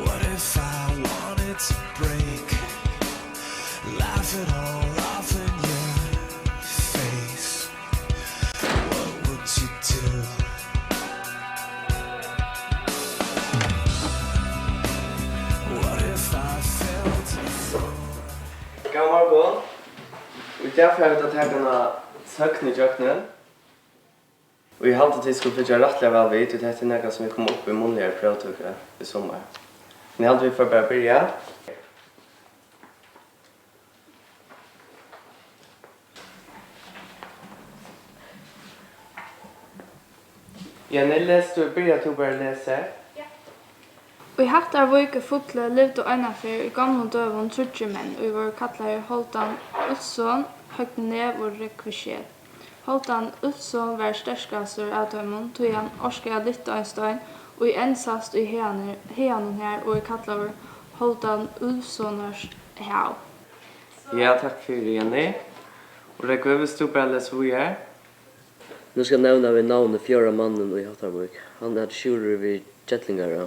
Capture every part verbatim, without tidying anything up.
What if I wanted to break? Laugh it all off in your face. What would you do? What if I fell to the floor? Góðan morgun. Í dag fara vit at taka eina søgn ígjøgnum. Og eg haldi, tit skulu fylgja rættiliga væl við, tí hetta er nakað, sum vit koma upp í munnligari próvtøku í summar. Men eg haldi, vit fara bara at byrja. Jenny, les tú, byrja tú bara at lesa. Ja. Í Hattarvík í Fulli livdu einaferð í gomlum døgum tríggir menn, ið vóru kallaðir Hálvdan Ullson, Høgni Nev og Rógvi Skjel. Hálvdan Ullson var sterkastur av teimum, tí hann orkaði at lyfta ein stein, ið enn sæst í haganir-, haganum har, og er kallaður Hálvdan Ullsonars hav. Ja, takk fyri, Jenny. Og Rógvi, vilt tú bara lesa víðari? Nú skal nevna við navni fjórða mannin í Hattarvík. Hann æt Sjúrður við Gellingará.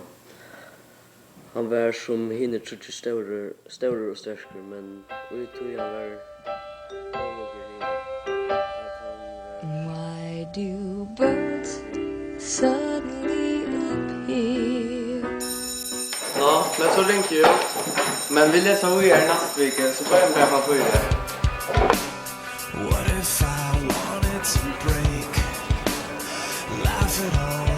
Hann var sum hinir tríggir stórur, stórur og sterkur, men í tí hann var ólíkur hinum, at hann var Why do birds suddenly appear? Nå, men so ringdi eg upp. Men vit lesa víðari næstu viku, so bíða bara pappírið. What if I wanted to break? Laugh it all